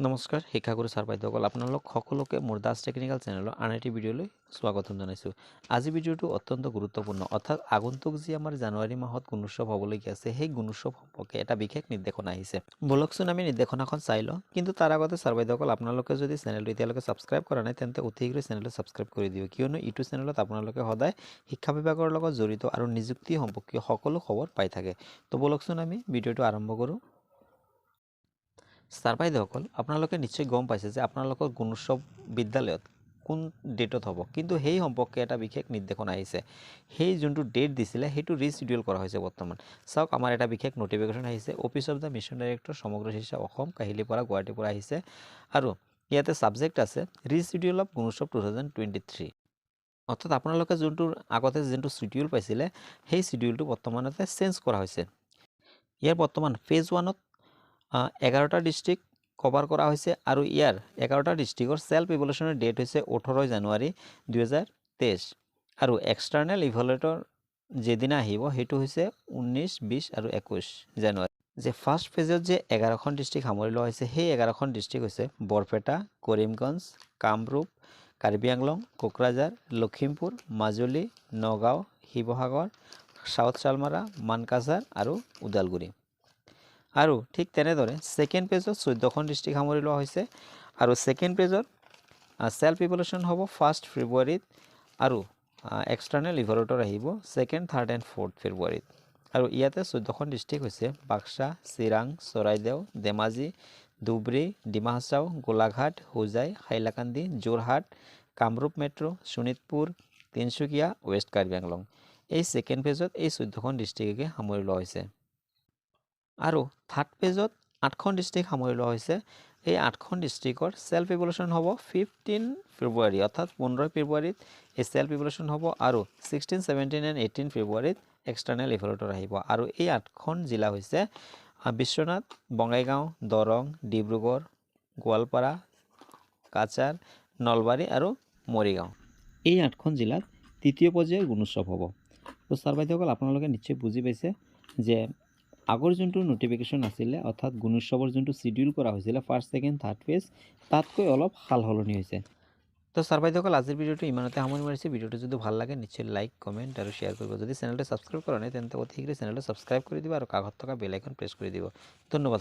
নমস্কাৰ শিক্ষাগুৰু ছাৰ বাইদেউসকল, আপোনালোক সকলোকে মোৰ দাস টেকনিকেল চেনেলৰ আন এটি ভিডিঅ'লৈ স্বাগতম জনাইছোঁ। আজি ভিডিঅ'টো অত্যন্ত গুৰুত্বপূৰ্ণ, অৰ্থাৎ আগন্তুক যি আমাৰ জানুৱাৰী মাহত গুণোৎসৱ হ'বলগীয়া আছে, সেই গুণোৎসৱ সম্পৰ্কে এটা বিশেষ নিৰ্দেশনা আহিছে। ব'লকচোন আমি নিৰ্দেশনাখন চাই লওঁ। কিন্তু তাৰ আগতে ছাৰ বাইদেউসকল, আপোনালোকে যদি চেনেলটো এতিয়ালৈকে ছাবস্ক্ৰাইব কৰা নাই, তেন্তে অতি শীঘ্ৰে চেনেলটো ছাবস্ক্ৰাইব কৰি দিব, কিয়নো ইটো চেনেলত আপোনালোকে সদায় শিক্ষা বিভাগৰ লগত জড়িত আৰু নিযুক্তি সম্পৰ্কীয় সকলো খবৰ পাই থাকে। তো ব'লকচোন আমি ভিডিঅ'টো আৰম্ভ কৰোঁ। ছাৰ বাইদেউসকল, আপোনালোকে নিশ্চয় গম পাইছে যে আপোনালোকৰ গুণোৎসৱ বিদ্যালয়ত কোন ডেটত হ'ব, কিন্তু সেই সম্পৰ্কে এটা বিশেষ নিৰ্দেশনা আহিছে। সেই যোনটো ডেট দিছিলে, সেইটো ৰিচিডিউল কৰা হৈছে। বৰ্তমান চাওক, আমাৰ এটা বিশেষ নটিফিকেশ্যন আহিছে। Office of the Mission Director, সমগ্ৰ শিক্ষা অসম, কাহিলীপাৰা, গুৱাহাটীৰ পৰা আহিছে আৰু ইয়াতে ছাবজেক্ট আছে "Reschedule of Gunotsav 2023"। অৰ্থাৎ আপোনালোকে যোনটো আগতে যোনটো চিডিউল পাইছিলে, সেই চিডিউলটো বৰ্তমানতে চেঞ্জ কৰা হৈছে। ইয়াৰ বৰ্তমান ফেজ ওৱানত 11টা ডিষ্ট্ৰিক্ট কভাৰ কৰা হৈছে আৰু ইয়াৰ 11টা ডিষ্ট্ৰিক্টৰ চেল্ফ ইভেলুৱেশ্যনৰ ডেট হৈছে 18 জানুৱাৰী 2023 আৰু এক্সটাৰ্নেল ইভেলুৱেটৰ যিদিনা আহিব, সেইটো হৈছে 19, 20 আৰু 21 জানুৱাৰী। যে ফাৰ্ষ্ট ফেজত যে 11খন ডিষ্ট্ৰিক্ট সামৰি লোৱা হৈছে, সেই 11খন ডিষ্ট্ৰিক্ট হৈছে বৰপেটা, কৰিমগঞ্জ, কামৰূপ, কাৰ্বি আংলং, কোকৰাঝাৰ, লখিমপুৰ, মাজুলী, নগাঁও, শিৱসাগৰ, চাউথ শালমাৰা, মানকাছাৰ আৰু ওদালগুৰি। আৰু ঠিক তেনেদৰে ছেকেণ্ড ফেজত 14খন ডিষ্ট্ৰিক্ট সামৰি লোৱা হৈছে আৰু ছেকেণ্ড ফেজত চেল্ফ ইভেলুৱেশ্যন হ'ব 1 ফেব্ৰুৱাৰীত আৰু এক্সটাৰ্নেল ইভেলুৱেটৰ আহিব ছেকেণ্ড, থাৰ্ড এণ্ড ফ'ৰ্থ ফেব্ৰুৱাৰীত। আৰু ইয়াতে 14খন ডিষ্ট্ৰিক্ট হৈছে বাক্সা, চিৰাং, চৰাইদেউ, ধেমাজি, ধুবুৰী, ডিমা হাছাও, গোলাঘাট, হোজাই, হাইলাকান্দি, যোৰহাট, কামৰূপ মেট্ৰ', শোণিতপুৰ, তিনিচুকীয়া, ৱেষ্ট কাৰ্বি আংলং। এই ছেকেণ্ড ফেজত এই 14খন ডিষ্ট্ৰিক্টকে সামৰি লোৱা হৈছে। আৰু থাৰ্ড ফেজত আঠখন ডিষ্ট্ৰিক্ট সামৰি লোৱা হৈছে। এই আঠখন ডিষ্ট্ৰিক্টৰ চেল্ফ ইভেলুৱেশ্যন হ'ব 15 ফেব্ৰুৱাৰী, অৰ্থাৎ 15 ফেব্ৰুৱাৰীত এই চেল্ফ ইভেলুৱেশ্যন হ'ব আৰু 16, 17 এণ্ড 18 ফেব্ৰুৱাৰীত এক্সটাৰ্নেল ইভেলুৱেটৰ আহিব। আৰু এই আঠখন জিলা হৈছে বিশ্বনাথ, বঙাইগাঁও, দৰং, ডিব্ৰুগড়, গোৱালপাৰা, কাছাৰ, নলবাৰী আৰু মৰিগাঁও। এই আঠখন জিলাত তৃতীয় পৰ্যায়ৰ গুণোৎসৱ হ'ব। তো ছাৰ বাইদেউসকল, আপোনালোকে নিশ্চয় বুজি পাইছে যে আগৰ যোনটো নটিফিকেশ্যন আছিলে, অৰ্থাৎ গুণোৎসৱৰ যোনটো চিডিউল কৰা হৈছিলে ফাৰ্ষ্ট, ছেকেণ্ড, থাৰ্ড ফেজ, তাতকৈ অলপ সাল সলনি হৈছে। তো ছাৰ বাইদেউসকল, আজিৰ ভিডিঅ'টো ইমানতে সামৰণি মাৰিছে। ভিডিঅ'টো যদি ভাল লাগে, নিশ্চয় লাইক, কমেণ্ট আৰু শ্বেয়াৰ কৰিব। যদি চেনেলটো ছাবস্ক্ৰাইব কৰা নাই, তেন্তে অতি শীঘ্ৰে চেনেলটো ছাবস্ক্ৰাইব কৰি দিব আৰু কাষত থকা বেল আইকন প্ৰেছ কৰি দিব। ধন্যবাদ।